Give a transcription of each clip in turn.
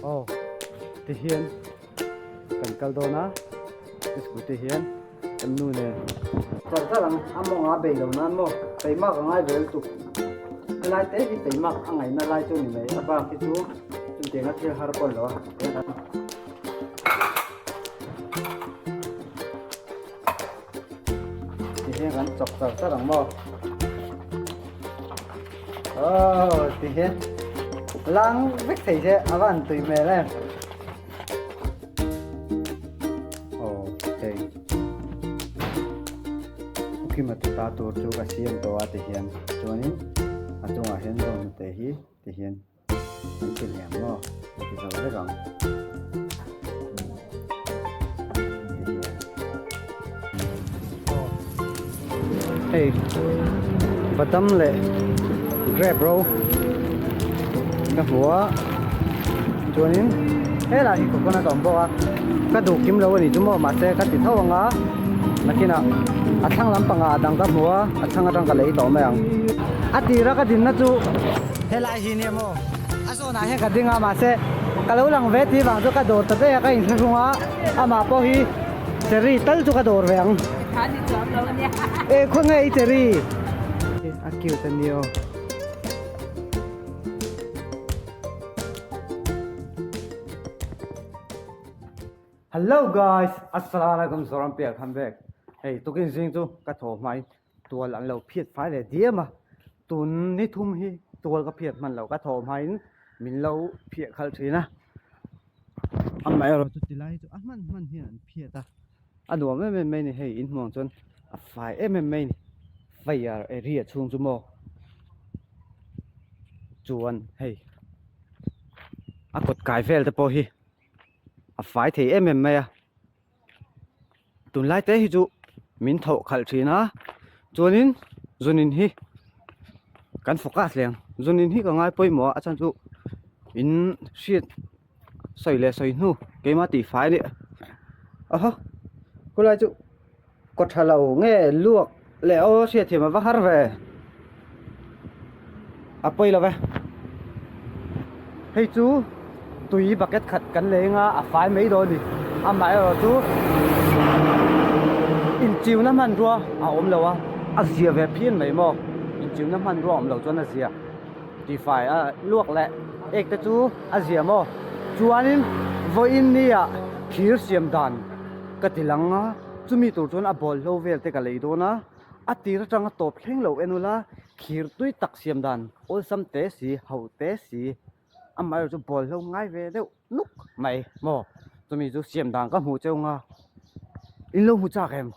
Aw tihian kan kal dawn a scooty hian kan nu nen char char ang a mawng a bei lo nan maw teimak a ngai ve lutuk helai te hi teimak a ngaihna lai chu ni mai a bak hi chu chutiang a thil har pawn lo a. Ti hian kan chawk char char ang maw oh ti hian lang vek thei che a van tui hmel em oh hei ukima te ta tur chu ka siam tawh a ti hian chuanin a chungah hian zawng te hi ti hian An ti liam maw? An ti zo vek ang. Hei badam leh grape ro ka hmu a chuanin helai hi coconut a awm bawk a ka duh kim lo a ni chu maw mahse ka ti tho ang a nakinah a thlang lampangah a dang ka hmu a a thlang atang ka lei tawh mai ang a tira ka dinna chu. Helai hi nia maw? A zawnah hian ka ding a, mahse ka lo lang ve tih vang chu ka dawr ta daih a, ka inthlahrung a, amah pawh hi cherry tal chu ka dawr ve ang. E khawnge i cherry? A cute a nia aw. Hello guys, Assalamualaikum Zoram Piak Kham vek. Hei tukin zing chu ka thaw hmain Tual an lo phiat fai leh diam a, tun ni thum hi tual ka phiat hman lo ka thawh hmain min lo phiah khalh thin a, amaherawh chu ti lai chu a hman hman hian an phiat a, a nuam em em mai a ni hei inhmuh ang chuan a fai em em mai a ni fire area chhung chu maw chuan hei a kawt kai vel te pawh hi a fai thei em em mai a. Tunlai te hi chu min thawh khalh thin a chuanin zunin hi kan focus leh ang zunin hi ka ngai pawimawh a a chhan chu in hriat sawi leh sawi hnu keimah tih fai leh ahaw khulai chu kaw tha lo nge luak leh aw hriatthiam a va har ve a pawi lo ve hei chu tui bucket khat kan lei anga a fai mai dawn a ni amaherawh chu inchiuna hmanrua a awm lo a a zia ve phian mai maw inchiuna hmanrua a awm loh chuan a zia tihfai a luak leh ek te chu a zia maw chuanin vawiin nia thir siam dan ka ti lang a chumi tur chuan a bawlhlo vel te ka lei dawn a a tir atanga tawp thleng lo en ula thir tui tak siam dan awlsam te si ho te si amaherawhchu chu bawlhlo ngai ve deuh nuk mai maw chumi chu siam dan ka hmuh cheu nga in lo hmu chak em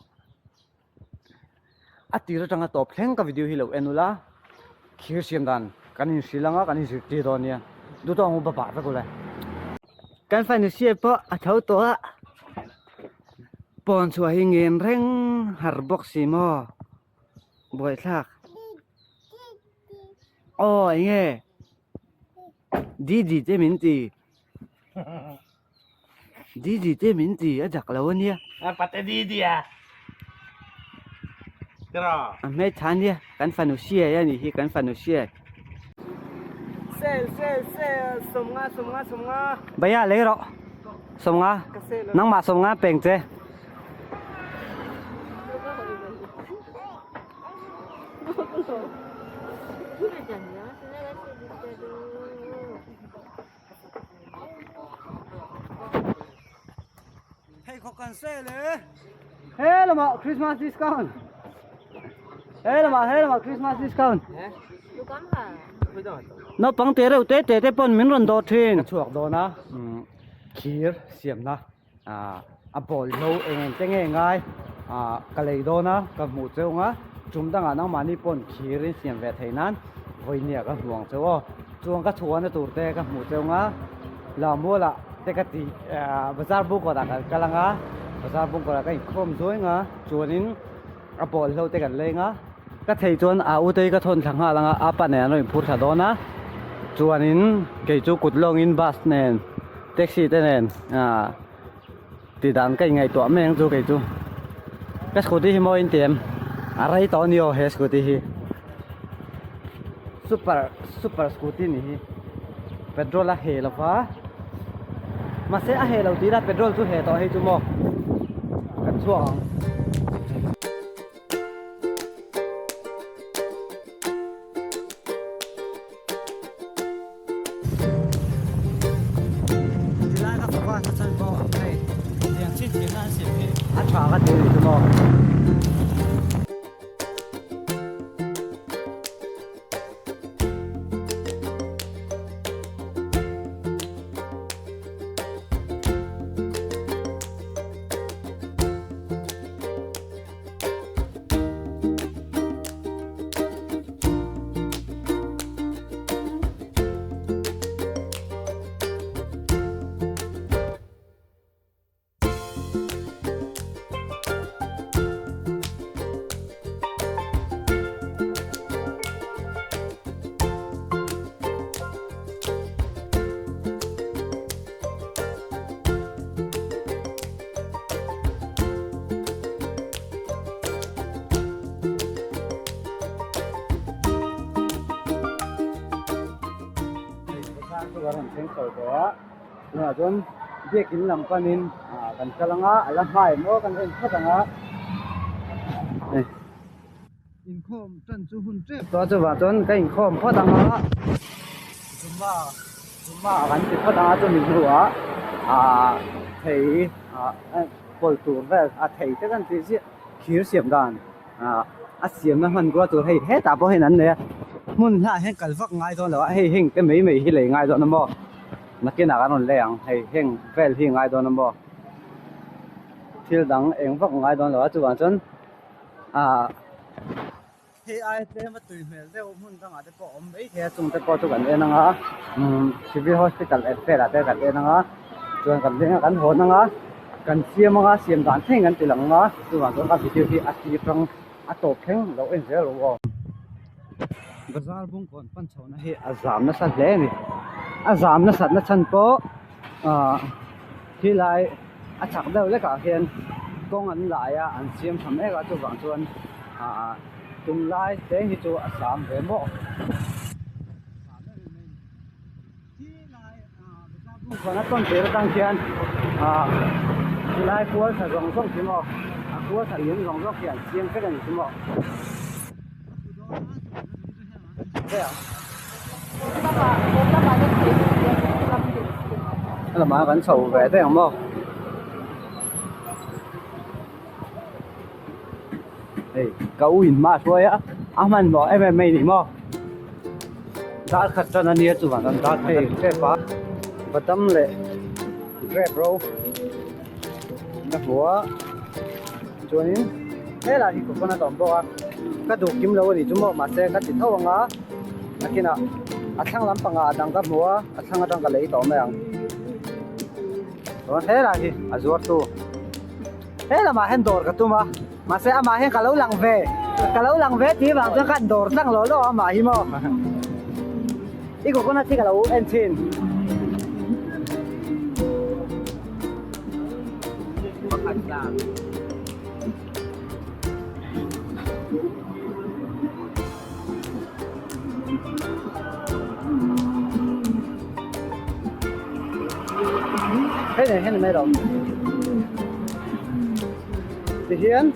a tir atanga tawp thleng ka video hi lo en ula thir siam dan kan inhrilh anga kan inzirtir dawn nia duh tawk ang u baba vek ule kan fanu siam pawh a tho tawh a pawn chhuah hi ngen reng har bawk si maw buaithlak aw eng nge didi te min ti didi te min ti a dak lo ania a pate didi a tira a hmeltha ania kan fanu siai a nih hi kan fanu siai sel sel sel sawmnga sawmnga sawmnga bhaiya lei rawh sawmnga nangmah sawmnga peng che Hei khawk kan sel e. He lamah Christmas discount. He lamah he lamah Christmas discount. Naupang te reuh te te te pawn min rawn dawh thin. Ka chhuak dawn a thir siamna a bawlhlo eng eng te nge ngai ka lei dawn a ka hmuh cheu ang a tum dangah nangmahni pawn thir in siam ve theih nan vawinia ka hmu ang cheu aw chuan ka chhuahna tur te ka hmuh cheu ang a Lammualah te ka tih bazar bungkawtah kan kal ang a bazar bungkawtah ka inkhawm zuai ang a chuanin a bawlhlo te kan leng a ka thei chuan a ute hi ka thawn thla nghal ang a a pa nen an rawn inphur thla dawn a chuanin kei chu kut lawngin bus nen taxi te nen ah tih dan ka inngaihtuah mai ang chu kei chu ka scooty hi mawi in ti em a rei tawh a ni aw he scooty hi super super scooty ni hi petrol a heh lova. Mahse a heh lo tih ila petrol chu heh tawh hei chu maw kan chhuak ang. Tilai ka fapa ta chan pawh hei tiang chin chin na an siam hi a tha ka ti a ni chu maw. Tunah chuan biakin lam panin kan kal anga a la hma em aw kan en phawt ang a inkhawm tan chu hun tep tawh a chuvang chuan ka inkhawm phawt ang a jumma jumma kan ti phawt ang a chumi hnuah ah thei ah pawlh tur vel a thei te kan tih ziah thir siam dan ah a siamna hmanrua tur hei hetah pawh hian an nei a hmun hlahah hian kal vak ngai dawn lo a hei heng te mai mai hi lei ngai dawn a maw nakinah kan rawn lei ang hei heng vel hi ngai dawn a maw thil dang eng vak ngai dawn lo a chuvang chuan ah hei ai tlem a tui hmel deuh hmun dangah te pawh a awm mai thei a chung te pawh chu kan en ang a umm civil hospital ep velah te kan en ang a chuan kan leng a kan hawn ang a kan siam ang a siam dan thleng kan ti lang ang a chuvang chuan ka video hi a tir tang a tawp thleng lo en zel rawh aw bazar bungkawn pan chhohna hi a zam nasa hle a ni a zam nasat na chhan pawh ah khilai a chak deuh hlekah hian kawng an lai a an siam tha mek a chuvang chuan ah tunlai te hi chu a sam ve maw a tawn tir atang khian ah chulai kual tha zawng zawng khi maw a kual tha lian zawng zawng khi an siam vek a ni chu maw. A lamah kan chho ve daih ang maw hei ka u in hma a hruai a a hmanhmawh em em mai a ni maw dar khat tan a nia chuvang chuan dar khat a ni tep a badam leh grape ro ka hmu a chuanin helai hi coconut a awm bawk a ka duh kim lo a nih chu maw mahse ka ti tho ang a nakinah a thlang lampangah a dang ka hmu a a thlang atang ka lei tawh mai ang chuan helai hi a zuar tu he lamah hian dawr ka tum a mahse amah hian ka lo lang ve ka lo lang ve tih vang chuan ka han dawr tlang lawh lawh a amah hi maw i coconut hi ka lo en thin. Hei nei hian mai lo tihian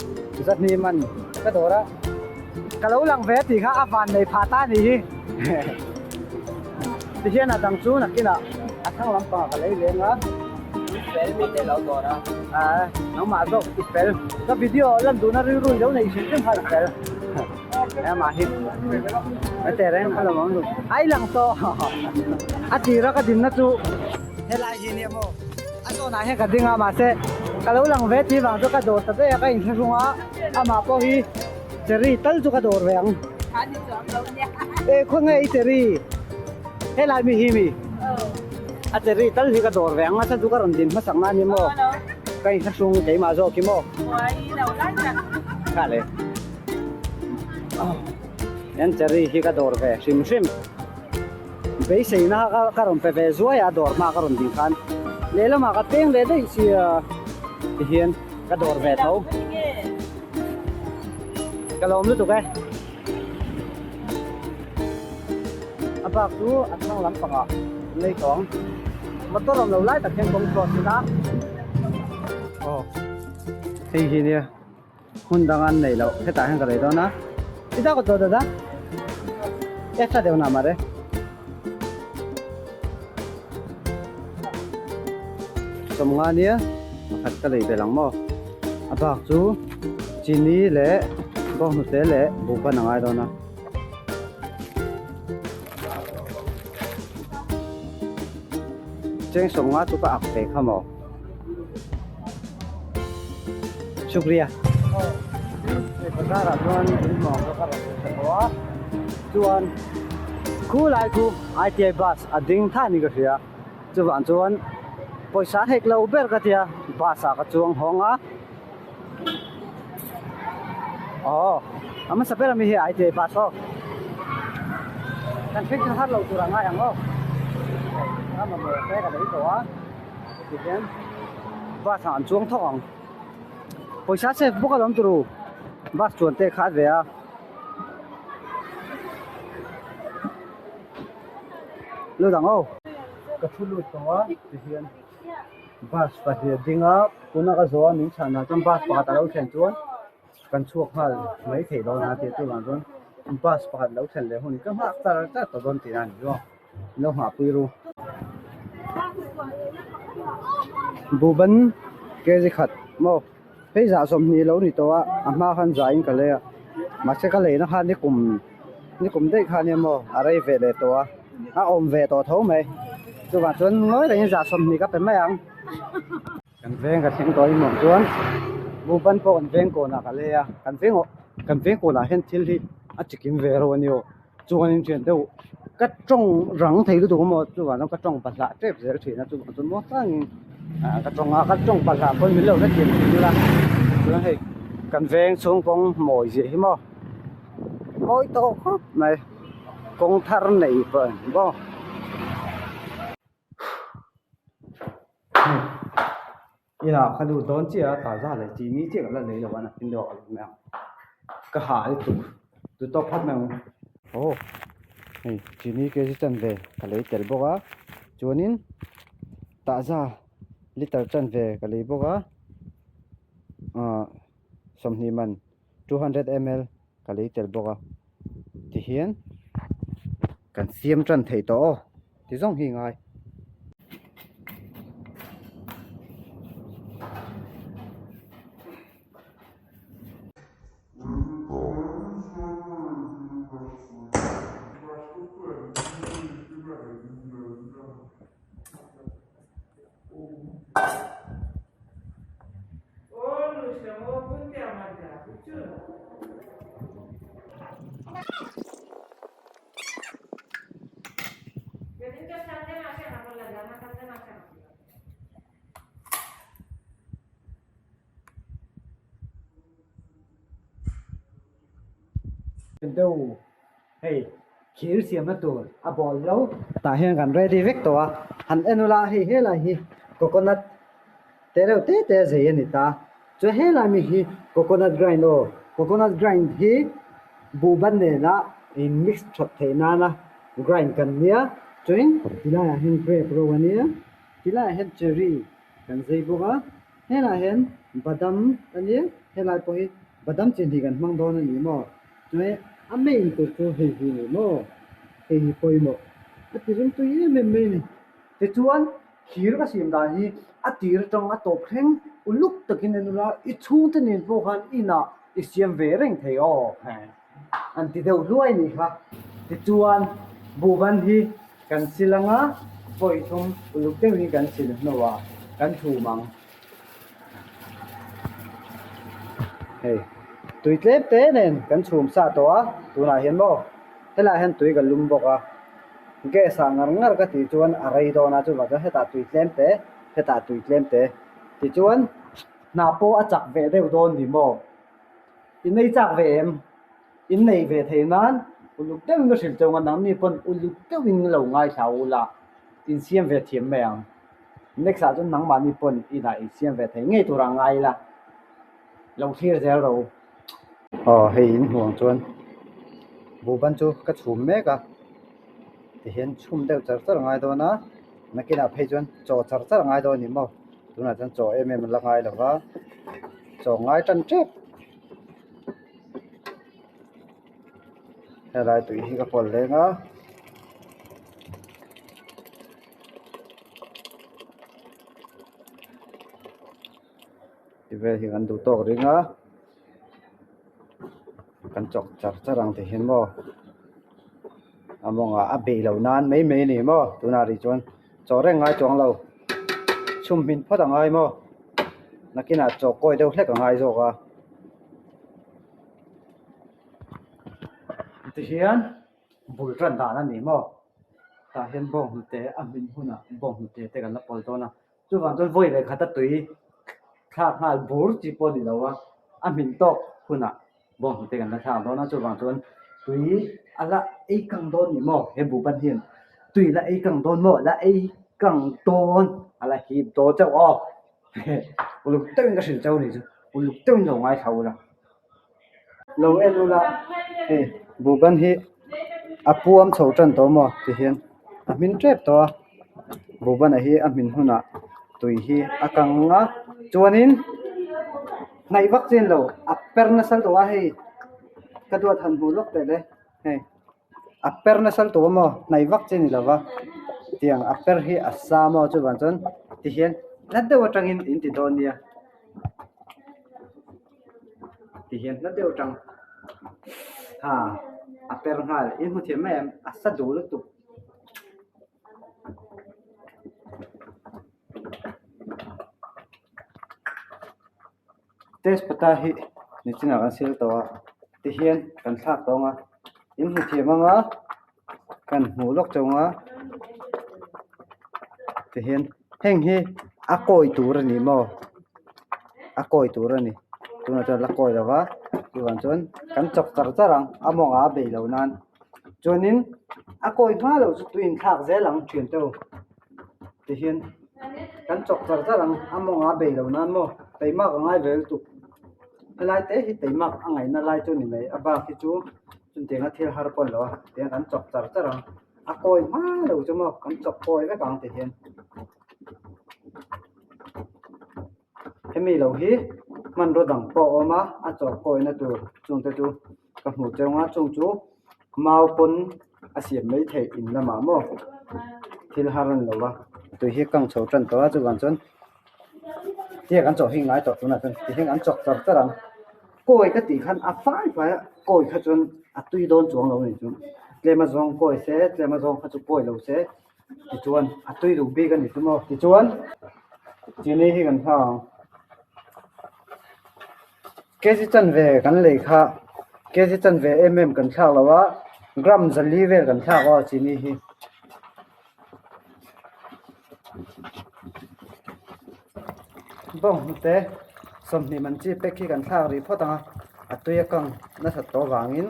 zahni man ka dawr a ka lo lang ve tih kha a van nei phah ta a nih hi tihian a dang chu nakinah a thlang lampangah ka lei leng a fel mi te lo dawr a ah nangmah zawk i fel ka video lan duhna rilru i lo nei hrim hrim kha i fel amah hi a teh reng a lo awm lu ai lang tawh a tira ka dinna chu helai hi nia maw a zawnah hian ka ding a mahse ka lo lang ve tih vang chu ka dawr ta daih a ka inthlahrung a amah pawh hi cherry tal chu ka dawr ve ang e khawnge i cherry helai mi hi mi a cherry tal hi ka dawr ve ang a chhan chu ka rawn din hmasak na a ni maw ka inthlahrung keimah zawk hi maw kha le Hian cherry hi ka dawr ve hrim hrim beiseina kha ka rawn pe ve zuai a dawr hma ka rawn ding khan lehlamah ka peng leh daih sia tihian ka dawr ve tho ka lawm lutuk e a bak chu a thlang lampangah lei tawng. Motor awm lo lai tak hian kawng cross ila. Aw hei hi nia hmun dang an nei loh hetah hian ka lei dawn a. I dak tawh dada? Extra deuh nah mare. Sawmnga nia pakhat ka lei belh ang maw? A bak chu chini leh bawnghnute leh buhban a ngai dawn a. Cheng sawmnga chu ka ak ve kha maw? Shukriya. Hei bazar ah chuan in hmuh ang chu ka rawn hmu tawh a chuan khu lai khu ITI bus a ding tha ni ka hria chuvang chuan pawisa hek lo ber ka tia bus ah ka chuang hawng a aw a hmasa ber ami hi ITI bus aw kan thleng har lo tur a ngai ang aw a mamawh te ka lei tawh a. Tihian bus ah an chuang thawk ang. Pawisa safe bawk alawm turu bus chuan te kha a ve a. Lut ang aw. Ka thu lut tawh a tihian bus pahnih a ding a tuna ka zawh a min chhan ah chuan bus pakhat a lo thlen chuan kan chhuak nghal mai thei dawn a tih chuvang chuan bus pakhat lo thlen leh hun ka nghak char char tawh dawn tih a ni chu. Lo nghah pui ru. Buhban kg khat maw hei zah 20 lo ni tawh a a hma khan zah in ka lei a mahse ka leina khan ni kum ni kum daih khan nia maw a rei ve leh tawh a a awm ve tawh tho mai chuvang chuan ngawi rengin zah 20 ka pe mai ang. Kan veng ka thleng tawh a inawm chuan buhban pawh kan veng kawnah ka lei a kan veng kan veng kawnah hian thil hi a chikim ve reuh a ni aw. Chuan in thian deuh ka tawng rang thei lutuk a maw chuvang chuan ka tawng bahlah tep zel thin a chuvang chuan maw tangin ah ka tawng a ka tawng bahlah pawn min lo hrethiam thin ila chuan hei kan veng chhung kawng mawi ziah hi maw mawi tawh khawp mai kawng thar nei pawh a ni maw. Inah ka lut dawn chiah a taza leh chini chiah ka la nei lo a nakin deuh ah ka lut mai ang ka hah lutuk chu tawp phawt mai ang aw hei chini kg chanve ka lei tel bawk a chuanin taza liter chanve ka lei bawk a ah 20 man 200 ml ka lei tel bawk a tihian kan siam tan thei tawh aw ti zawng hi ngai. Deuh hei thir siamna tur a bawl lo tah hian kan ready vek tawh a han en ula hei helai hi coconut te reuh te te a zei a ni ta chuan helai mi hi coconut grind aw coconut grind hi buhban nena in mix that theih nana grind kan nia chuan tilaiah hian grape ro a nia tilaiah hian cherry kan zei bawk a helaiah hian badam a nia helai pawh hi badam chi hnih kan hmang dawn a ni maw. Chuan a main tur chu hei hi ni maw? Hei hi pawimawh a ti ring tui em em mai a ni. Tichuan thir ka siam dan hi a tir atang a tawp thleng uluk takin en ula i chhungte nen pawh khan inah i siam ve reng thei aw an ti deuh hluai a nih kha. Tichuan buhban hi kan sil anga vawi thum uluk deuhin kan sil hnuah kan chhum ang. Hei tui tlem te nen kan chhum sa tawh a tunah hian maw helaiah hian tui ka lum bawk a gas ah ngar ngar ka tih chuan a rei dawn a chuvang chuan hetah tui tlem te hetah tui tlem te tichuan hna pawh a chak ve deuh dawn ni maw in ei chak ve em in nei ve thei nan uluk deuhin ka hrilh chauh ang a nangni pawn uluk deuhin lo ngaithla ula insiam ve thiam mai ang. Next ah chuan nangmahni pawn i dah insiam ve thei ngei tur ah ngai ila lo thlir zel ro. Aw hei in hmuh ang chuan buhban chu ka chhum mek a tihian chhum deuh char char a ngai dawn a. Nakinah phei chuan chaw char char a ngai dawn a ni maw? Tunah chuan chaw em em a la ngai lo va, chaw ngai tan tep. Helai tui hi ka pawlh leng a. Ti vel hi kan duh tawk ring a kan chawk char char ang ti hian maw a mawngah a beih loh nan mai mai a ni maw tunah rih chuan chaw reng ngai chuang lo chhum hmin phawt a ngai maw nakinah chaw kawi deuh hlek a ngai zawk a tihian bul tan dan a ni maw tah hian bawnghnute a hmin hunah bawnghnute te kan la pawl dawn a. Chuvang chuan vawi leh khata tui thlak nghal bur chi pawh a ni lo a, a hmin tawk hunah bawnghnute kan la thlak dawn a, chuvang chuan tui a la ei kang dawn ni maw he buhban hian tui la ei kang dawn maw la ei kang dawn a la hip dawn chauh aw uluk deuhin ka hrilh chauh a nih chu uluk deuhin lo ngaithla ula lo en ula hei buhban hi a puam chho tan tawh maw ti hian a hmin tep tawh a buhban ah hi a hmin hunah tui hi a kang a chuanin hnaih vak chin lo a per nasa tawh a hei ka duat han hmuh lawk teh le hei a per nasa tawh a maw hnaih vak chi a ni lo va tiang a per hi a sa maw chuvang chuan tihian hla deuh atangin in ti dawn nia. Ti hian hla deuh atang ha a per nghal in hmu thiam mai em a sa duh lutuk. Test pata hi nichinah kan sial tawh a ti hian kan thlak tawh ang a in hmu thiam ang a kan hmuh lawk chauh ang a ti hian heng hi a kawi tur a ni maw a kawi tur a ni tunah chuan la kawi lo va chuvang chuan kan chawk char char ang a mawngah a bei loh nan chuanin a kawi hma loh chu tui inthlak zel ang thian te u ti hian kan chawk char char ang a mawngah a bei loh nan maw teimak a ngai ve lutuk helai te hi teimak a ngaihna lai chu a ni mai a bak hi chu chutianga thil har pawh a ni lo a tihian kan chawk char char ang a kawi hma lo chu maw kan chawk kawi vek ang ti hian hemi lo hi hmanraw dang pawh a awm a a chawk kawina tur chung te chu ka hmuh cheu ang a chung chu mau pawn a siam mai theih in lamah maw thil har a ni lo va tui hi kang chho tan tawh a chuvang chuan tia kan chawh hi ngai tawh tunah chuan tihian an chawk char char ang kawi ka tih khan a fai fai a kawi kha chuan a tui dawn chuang lo a ni chu tlem a zawng kawi se tlem a zawng kha chu kawi lo se tichuan a tui duh bik a ni chu maw tichuan chini hi kan hlang ang kg chanve kan lei kha kg chanve em em kan thlak lo a gram zali vel kan thlak aw chini hi. Bawnghnute sawmhnih man chi pack hi kan thlak rih phawt ang a a tui a kang nasat tawh avangin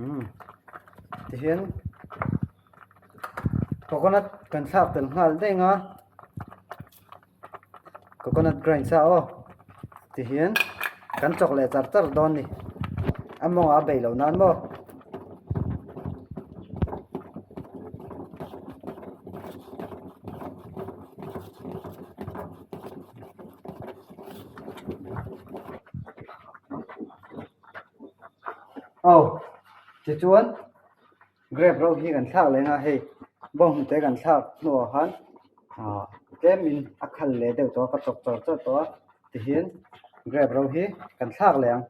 umm tihian coconut kan thlak tel nghal daih ang a. Coconut grind sa aw tihian kan chawk leh char char dawn a ni a mawngah a bei loh nan maw. Aw tichuan. Grape ro hi kan thlak leh a hei bawnghnute kan thlak hnuah khan ah tlemin a khal leh deuh tawh a ka chawk chawr chawr tawh a tihian grape ro hi kan thlak leh ang.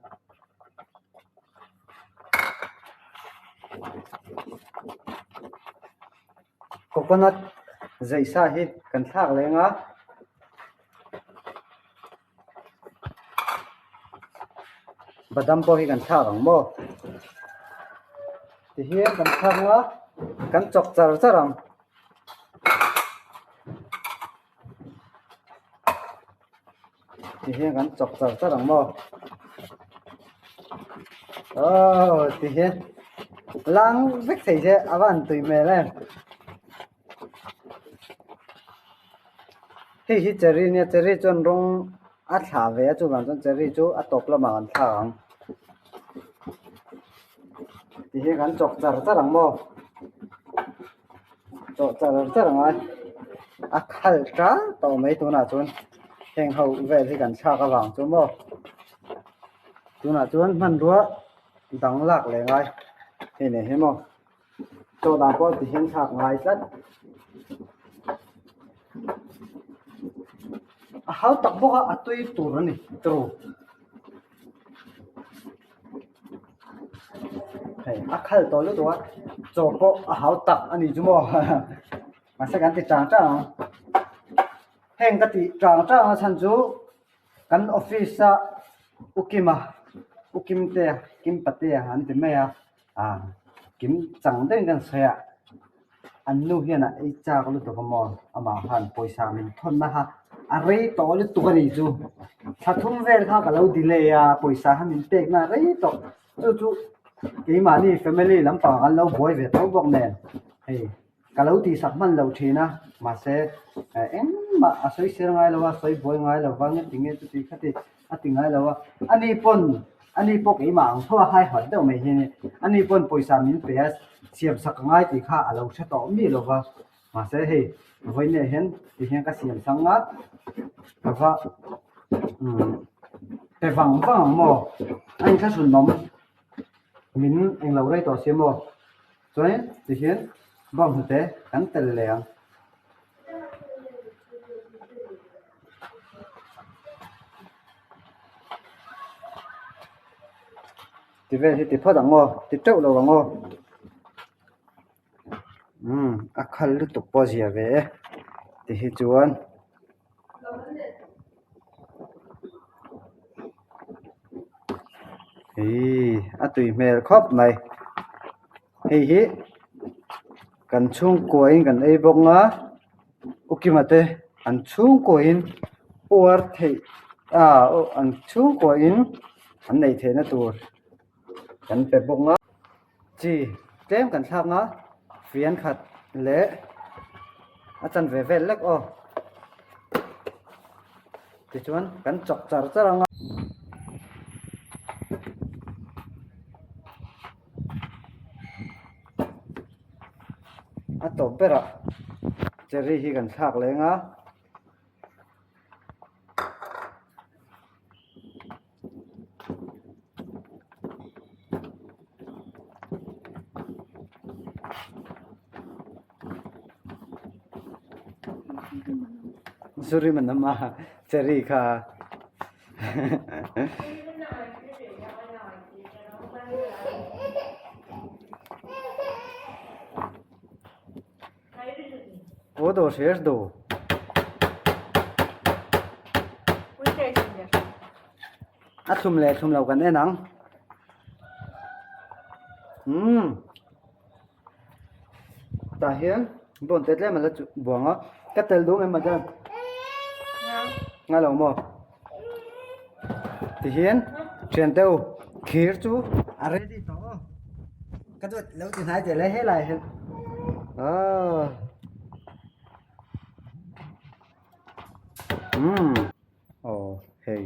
Coconut zei sa hi kan thlak leh ang a. Badam pawh hi kan thlak ang maw tihian kan thlak ang a kan chawk char char ang tihian kan chawk char char ang maw aww tihian lang vek thei se a van tui hmel em. Hei hi cherry ania cherry chuan rawng. A thlah ve a chuvang chuan cherry chu a tawp lamah kan thlak ang. Ti hi kan chawk char char ang maw? Chawh char char ang a, a khal ṭal tawh mai tunah chuan heng ho vel hi kan thlak avang chu maw? Tunah chuan hmanrua dang lak leh ngai hei nen hi maw? Chaw dan pawh ti hian thlak ngai tlat. A hau tak bawk a, a tui tur a ni turu. Hei a khal tawh lutuk a, chaw pawh a hau tak a ni chu maw mahse kan ti chang chang ang. Heng ka tih chang chang a chhan chu kan office a Ukima Ukimtea Kimpatea an ti mai a. Ah kim chang deuhin kan sawi a, an nu hian a ei chak lutuk a maw amah khan pawisa min thawn na kha a rei tawh lutuk a nih chu thla thum vel kha ka lo delay a pawisa kha min pek na a rei tawh chu chu keimahni family lampang ah an lo buai ve tho bawk nen hei ka lo tihsak hman loh thin a mahse engmah a sawi sir ngai lo a sawi buai ngai lo va nge tinge chuti khati a ti ngai lo a ani pawn ani pawh keimah ang tho a haihawt deuh mai hian ani pawn pawisa min pe a siam sak a ngai tih kha a lo hre tawh mi lo va mahse hei vawiin ah hian ti hian ka siam sang a ka va umm pe vang vang ang maw a inthlahrun awm min englo rei tawh si maw. Chuan tihian bawnghnute kan tel leh ang. Ti vel hi ti phawt ang aw, ti teuh lo ang aw. Umm a khal lutuk pawh a zia ve e ti hi chuan. Ihh a tui hmel khawp mai hei hi kan chhungkua in kan ei bawk a ukima te an chhungkua in uar theih ah an chhungkua in an neih theih na tur kan pe bawk a chi tlem kan thlak a fian khat leh a chanve vel lek aw tichuan kan chawk char char ang a. A tawp berah cherry hi kan thlak leng a. Zuri man ama cherry kha O do শেষ do. A thlum leh thlum lo kan en ang. Umm. Tah hian bawn te tlem a la chu buang a. Ka tel duh em madam? Nga lo maw? Tihian thian te u thir chu a ready tawh aw. Ka duat lo ti hnai teh le helai hian. Aw. Umm. Aw hei.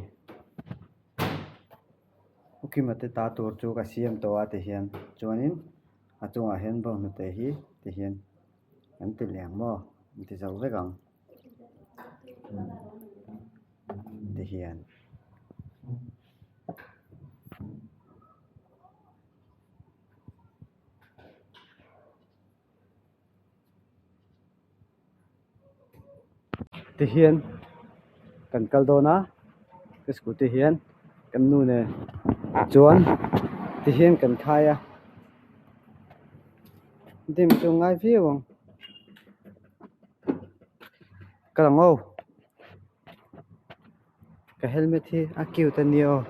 Ukima te ta tur chu ka siam tawh a ti hian chuanin a chungah hian bawnghnute hi ti hian an ti leh ang maw an ti zo vek ang ti hian. Tihian kan kal dawn a ka scooty hian kan nu nen chuan tihian kan khai a dim chu a ngai viau ang ka lang aw ka helmet hi a cute a nia aw.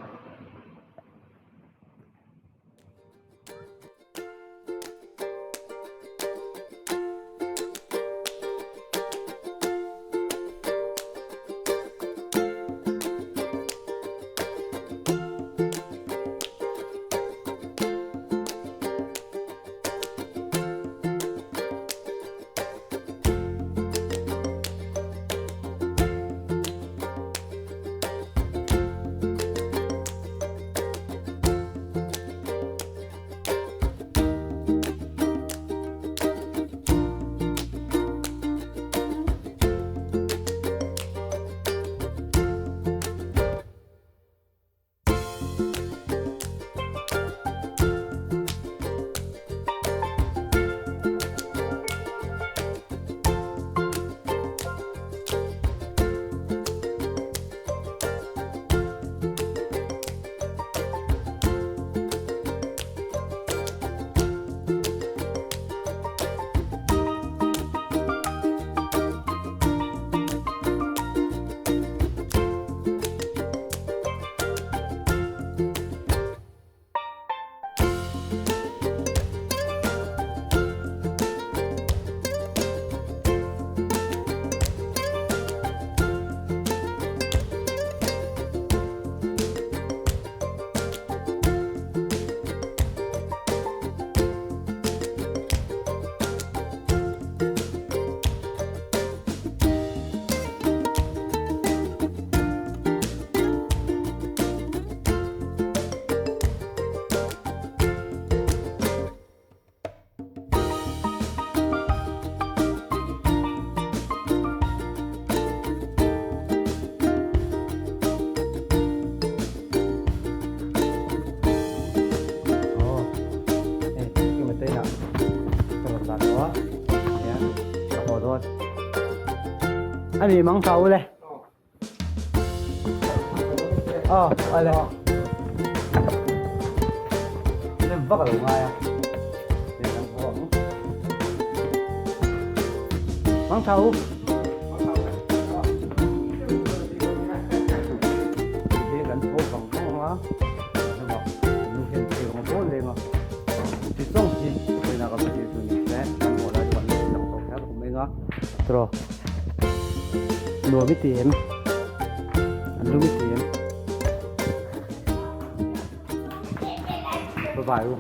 Ani mang tha u le. Aw ale. Nem vak alo ngai a. Nen kan haw ang. Mang tha u. Hi kan haw vang vang a. Nu hian thei rawng a bawl leng a. Ti zawng hi vawiina ka va tir chu ni se kan hmuh lai chuan lang tawh kher awm eng a tiraw nuam i ti em an lum i ti em bye bye u.